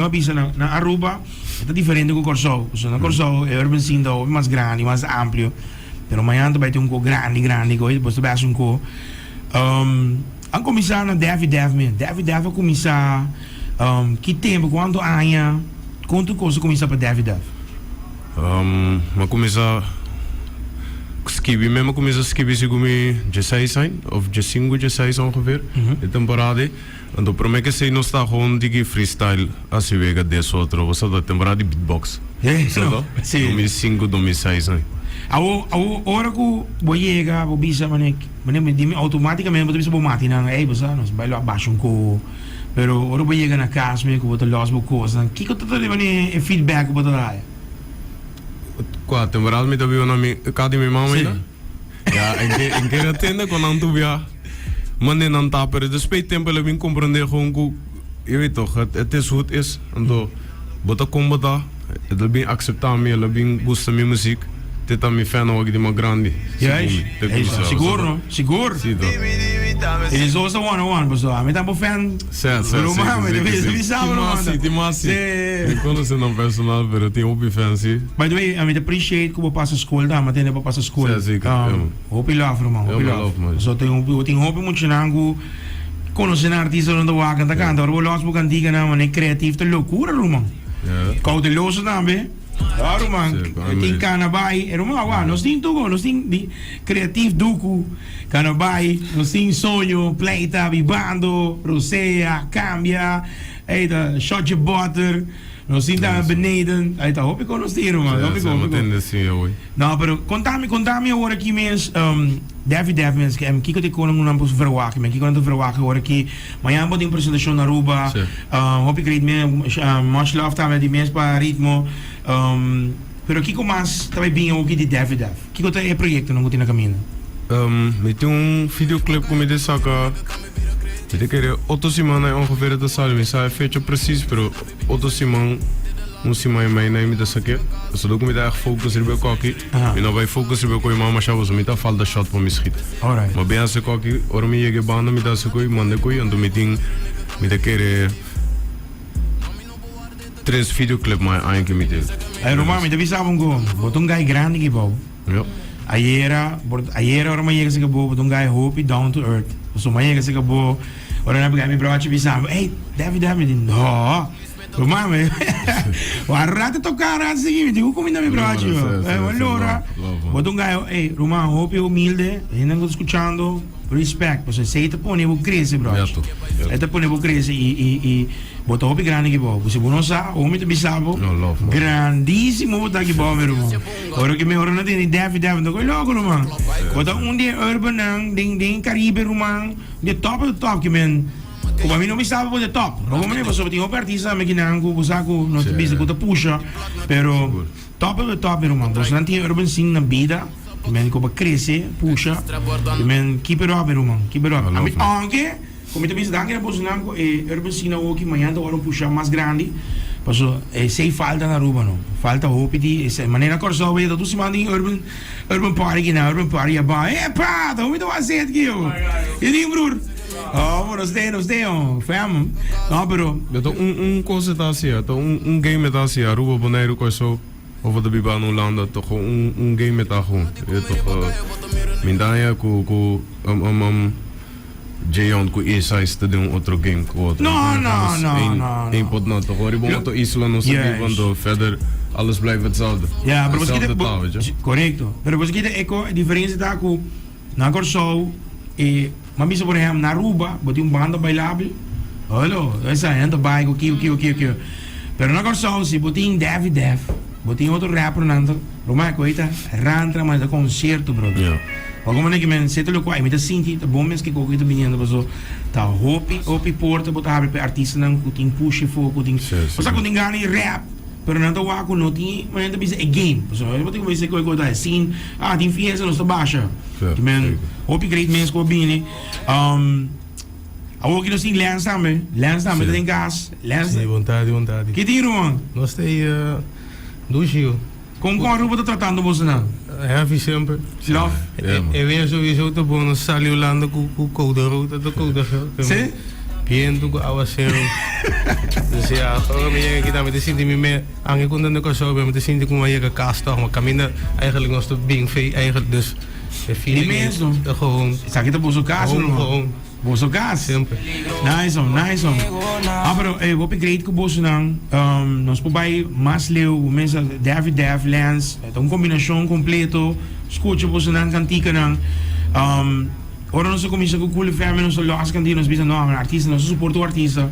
A bisa na na Aruba e ta diferente ku Kòrsou. Pasobra na Kòrsou e urban scene ta hopi mas grandi, mas amplio. Pero mañana ta bai tin un ko grandi grandi ku bo ta bai hasi un ko. A kuminsá na Defi Def mes. Defi Def a kuminsá ki tempu, kuantu aña, kon tur kos a kuminsá pa Defi Def? Mi a kuminsá skibi mes, mi a kuminsá skibi segun mi dieseis aña òf diesinku, dieseis ongeveer e temporada ei. Anto prome ke esei nos ta gewoon diki freestyle hasi wega des otro bo sa ta temporada di beatbox sa ta 2005 2006 ai. Awo awo ora ku bo yega bo bisa mane mane mi dimi automaticamente bo ta bisa bo matinan ey bo sa nos bai lo a basha un koho pero ora bo yega na kas mi ku bo ta los bo kosnan kiko ta ta mane e feedback ku bo ta haya? Kua temporada mi ta biba na mi kas di mi mama ainda? Ya, en ke, en kere atende kon nan tur bia mande nan ta, pero despues tempo el a bin comprende gewoon ku, je weet toch, het, het is hoe het is. Anto, bo ta kon bo ta, el a bin acepta mi, el a bin gusta mi muziek, te ta mi fan awor di mas grandi, Juist, segun mi, te juist, kumsa, sigur so. no, sigur. Si toch. E di zo sa one on one, pasobra ami ta bo fan. Sè, sè, Ruman, zeker, mi ta zeker, bisa, zeker. bisa Tin bo, mas ruman. si, tin mas si. Sí. Mi konosé nan personal, pero tin hopi fan si. By the way, ami ta appreciate ku bo pasa skol ta, mi a tende bo pasa skol. Sí, zeker, ja, man. Hopi love, ruman, Ja, hopi man, love. love, man. So tin hopi, tin hopi muchanan ku konosé nan artistanan ta wak, nan ta kanta. Ora bo los bo kantikanan, manera creatief ta lokura, ruman. Ja. Kouteloso tambe. Ja, ruman, Sí, e tin kana bai. E ruman, wak, nos tin tuko, nos tin di creatief duku, kana bai, nos tin soño, pleita, bibando, rosea, kambia, ey ta shotje boter. Nos tin ta beneden. Ay ta hopi con nos tin ruman. Sí, Hopi sí, con, mi hopi con. tende sí, awor. No, pero contami, contami awor aki mes, um, Defi Def mes, que, em, kiko te konan nan por verwacht, men kiko nan ta verwacht awor aki. Mañana bo tin presentacion na Aruba. Sí. Um, hopi great me, um, much love tambe di mes pa Ritmo. Um, pero kiko mas ta bai bin awor di Defi Def? Kiko ta e proyectonan ku tin na kaminda? Um, mi tin un videoclip ku mi ta saka, mi ta kere otro siman nan ongeveer e ta sali, mi sa e fecha precies, pero otro siman, un siman i mei nan mi ta sak'é. Pasobra ku mi ta ègt focus riba e koki, mi no bai focus riba e ko'i mama masha pasobra mi ta falta shot pa mi schiet. Ma bin hasi e koki, ora mi yega e banda mi ta hasi e ko'i, manda e ko'i, anto mi tin, mi ta kere. Tres videoclip mai aña ki mi tin. Ay ruman mi ta bisa bo un bo ta un guy grandi ki bou. Yo. Ayera por ayera ora mi a yega seka bo bo ta un guy hopi down to earth. Pasobra mi a yega seka bo ora nan a pega mi brochi bisa mi ey David David mi di no ruman mi a rato toka a rato sigui mi di ku kuminda mi brochi yo. Lora bo ta un guy ey ruman hopi humilde hende ku ta skuchando respect pasobra esey ta pone bo krese brochi. E ta pone bo krese y y y. Bo ta hopi grandi aki bou. Si bo no sa, omi ta bisa bo, grandísimo bo ta aki bou, mi ruman. Ora ki mi ora no tene Defi Defi, no koe loko, ruman. Bo ta un di e urbannan den den Caribe, ruman, di e top of the top ki men ku pa mi no bisa bo di top. No como pasobra tin hopi artista tambe kinan ku bo sa ku no ta bisa ku ta pusha, pero top of the top, mi ruman. Bosonan tin urban scene na bida, ki men ku bo krese, pusha, ki men keep it up, mi ruman, keep it up. Ami aunke. Como mi ta bisa danki na bosonan cu e urban scene awoki mañana ta worde un pusha mas grandi paso esey falta na Aruba no falta hopi di esey manera Corsou bay ta tur siman tin urban urban party kinan urban party aba epa ta hopi ta wak zet ki yo y tin broer oh nos te nos te oh fam no pero Ta un un cosa ta haci ta un un game ta haci Aruba Boneiru Corsou of bo ta biba na Hulanda ta gewoon un un game ta gewoon e toch mi ta haña cu cu um um um. Jeon ku Isais ta den un otro game ku otro. No, no, no, no, Eén pot no toch. Riba un otro isla nos ta biba, anto verder alles blijft hetzelfde. Ja, pero boso Hetzelfde kita, taal, weet je. Korekto. Pero boso kita e ko, e diferensia ta ku na Kòrsou e, m'a bisa por ehèmpel na Aruba bo tin un banda bailabel, holo, esa hende ta bai ku kiko kiko kiko kiko. Pero na Kòrsou si bo tin Defi Def, bo tin otro rappernan ta, ruman ku ei ta rantra manera ta konsierto brother. Ja. Algun manera ki men seta lokual i mi ta sinti ta bon mes ki koko ki ta biniendo paso ta hopi hopi porta bo ta habri pa e artistanan ku tin push afo ku tin osea ku tin gana di rap pero nan ta wak ku no tin manera ta bisa e game pasobra bo tin ku bisa koe koe ta e scene ah tin fiesta nos ta basha ki men hopi great mes ku a bini awor ki nos tin Lens tambe Lens tambe ta den kas Lens Si bon tardi bon tardi ki tin ruman? Nos ta ei dushi yo. Kon kon Aruba ta tratando bosonan? Heavy semper. Love. E weer sowieso ta bon. Nos sali Hulanda ku koude rood ta koude geel. Sí? Bientu ku awaseru. Dus ya, ora mi yega aki tambe ta sinti mi me, anke ku nan na Kòrsou mi ta sinti ku mi a yega kas tòg, ma kaminda eigenlijk nos ta bin fei eigenlijk, dus e feeling ei ta gewoon. Esaki ta boso kas Home, home. Boso kas. Semper. Nice one, nice one. Ah, pero eh, hopi great ku bosonan. Nos por bai mas leu, bo mesa David Def, Lance, ta un kombinashon kompleto. Skucha bosonan kantikanan. Ora nos a kuminsá ku Cool FM nos a lòs kantika, nos bisa no, artista, nos a suporta un artista.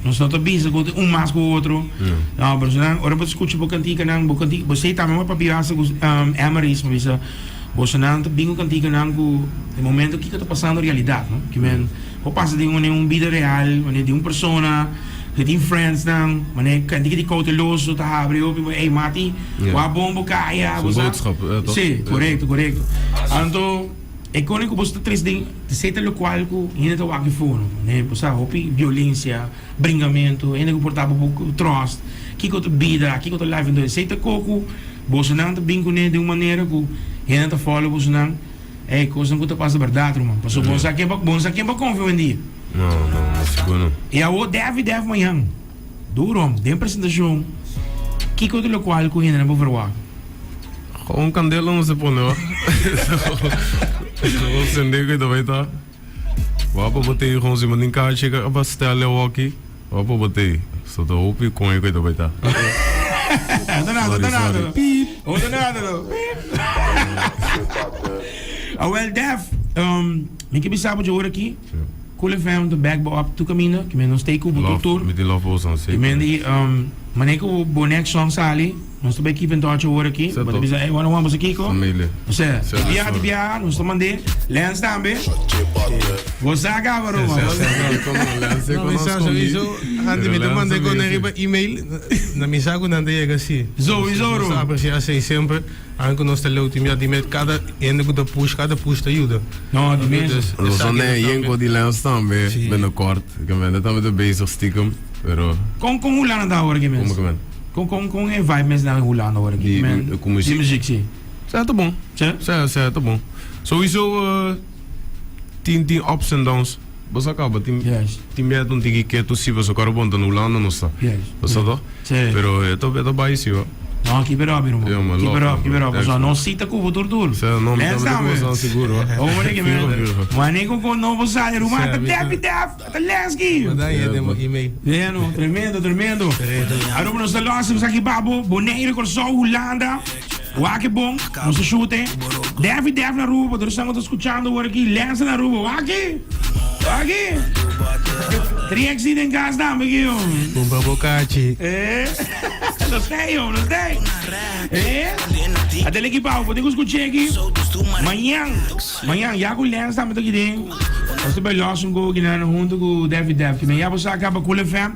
Nos no ta bisa ku un mas ku otro. No, pero bosonan, ora bo ta skucha bo kantikanan, bo kantika, bo sei tambe bo papia hasta ku Emery's, bo bisa. Bosonan ta bin ku kantikanan ku e momento kiko ta pasando realidat no. Ki men por pasa den un bida real manera di un persona ke tin friendsnan manera kantika di kouteloso ta habri hopi bo ey mati wak bon bo kaya bo sa. Si korekto korekto anto e kone ku boso ta tres den esei ta lokual ku hende ta wak di fono manera bo sa hopi violensia bringamentu hende ku por ta bo tròst kiko ta bida kiko ta life anto esei ta ko ku. Bosonan ta bin kuné den un manera ku hende ta follow bosonan. Ey, kosnan ku ta pasa bèrdat, ruman. Pasobra bo no sa ken pa, bo no sa ken pa konfia oyendia. No, no, no sigur no. I awor dèf i dèf mañan. Duro, den presentashon, kiko ta lokual ku hendenan por verwagt? Gewoon kandela nos e pone, hoor. Gewoon sende ku e ta bai ta. Wou pa bo tei gewoon si bo tin kachi pa stel e hoki, wou pa bo tei. So ta hopi kon e ku e ta bai ta. Ota nada, ota nada. Piep. Ota nada no. Piep. Awel Def, mi ke bisa bo dje ora aki, Cool FM ta back bo up tur kaminda, ki men nos stay ku bo tur tur. Mi tin love pa boso zeker. Ki men di, manera ku bo next song sali, Nos ta bay keep in touch awor aki. Bo ta bisa, hey, one on one, boso kiko? Familia. Osea, di biaha, di biaha, nos ta mand'é. Lens tambe. Bo sa caba, Roma. No, mi sa sowieso, antes mi ta mand'é con riba email, na mi sa cu nan ta yega si. Sowieso, Roma. Nos ta aprecia esey semper, aunke nos ta leu tin bia, di met cada hende cu ta push, cada push ta yuda. No, di mes. Nos a ne yen cu di Lens tambe, binnenkort. Ik ben tambe ta bezig stiekem, pero. Con, con Hulanda ta awor aki mes? Como ke men? Kon kon kon e vibe mes na Hulanda ora ki men Di muziek? Di muziek si. Sa ta bon. Si? Sa sa ta bon. Sowieso tin tin ups and downs. Bo sa kaba tin Yes. tin bia un tiki ketu si pasobra kor bon ta na Hulanda nos ta. Yes. Bo sa to? Si. Pero e ta e ta bai si ho. No, keep it up mi ruman. Ja, man, Keep love it up, man, keep it up. bro. Pasobra nos si ta ku bo tur tur. Sa no mi Lens ta tambe. mi ta sigur ho. Hombre ki men. Fijo fijo. Mane ku kon no bo sali ruman Sa, ta mi ta- Defi Def. Ta Lenski! Manda e demo email. Bueno, tremendo, tremendo. Aruba nos ta los, nos aki babo, Bonaire, Kòrsou, Hulanda. Wak e bon, nos ta shute. Defi Def na Aruba, pa tur esnan ku ta skuchando awor aki, Lenski na Aruba, wak e! Wak e! 3XD den kas tambe aki, yo. Kumpra bo kachi. Eh, nos ta yo, nos ta. Eh, Atel ekipao, bo tin ku skucha aki. Mañan. Mañan ya ku Lens tambe ta aki den, nos ta bai los un go kinan hunto ku Defi Def. Kimen ya bo sa kaba Cool FM.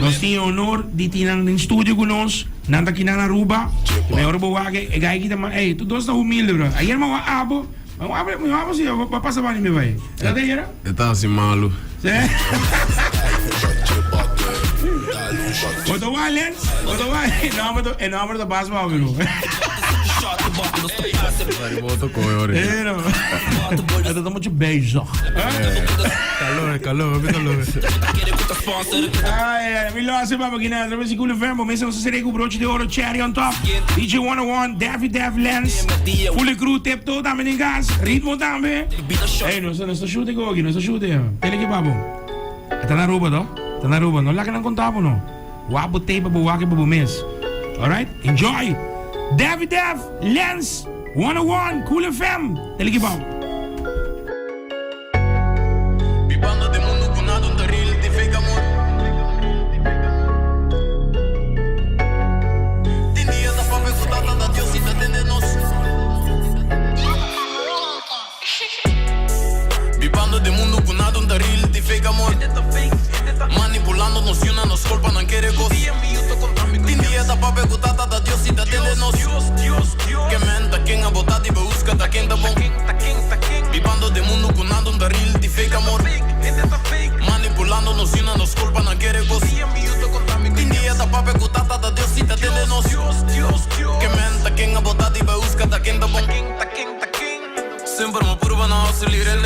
Nos tin e honor di tin nan den studio ku nos. Nan ta kinan Aruba. Kimen ora bo wak e guy aki ta ma ey tu dos ta humilde bro. Ayer mi a wak abo, mi a wak mi wak si bo pasa bani mi bai. E ta ayera? E ta hasi malu. Si. Bo ta wak Lens? Bo ta wak? E nomber ta e nomber ta bas bou bro. E ta mucho bezig. Calor, calor, hopi calor. Ay, ay, mi lo hace papa kina, trabe si Cool FM, bo mesa nos seré ku broche de oro, cherry on top. DJ 101, Daffy Def Lens, Fully Crew, Tiptoe tambe den gas, Ritmo tambe. Ey, nos nos ta shooting hoki, nos ta shooting. Tele ki papo. Ta na Aruba to? Ta na Aruba, no laga nan konta bo no. Wak bo tape bo wak bo bo mes. Alright? Enjoy! Daffy Def Lens 101 Cool FM. Tele ki papo. Bibando den mundu ku nada un ta real di fake amor. Tin dia ta papia ku tata ta Dios i ta tende nos. Bibando den mundu ku nada un ta real di fake amor. Manipulando nos yuna nos kolpa nan kere kos. Tin dia ta papia ku tata ta Dios i ta tende nos. Ke men ta ken a bota di buska ta ken ta bon. Bibando den mundu ku nada un ta real di fake amor. Manipulando nos yuna nos kolpa nan kere kos. Tin dia ta papia ku tata ta Dios i ta tende nos. Ke men ta ken a bota di buska ta ken ta bon. Semper mi purba na hustle i relax.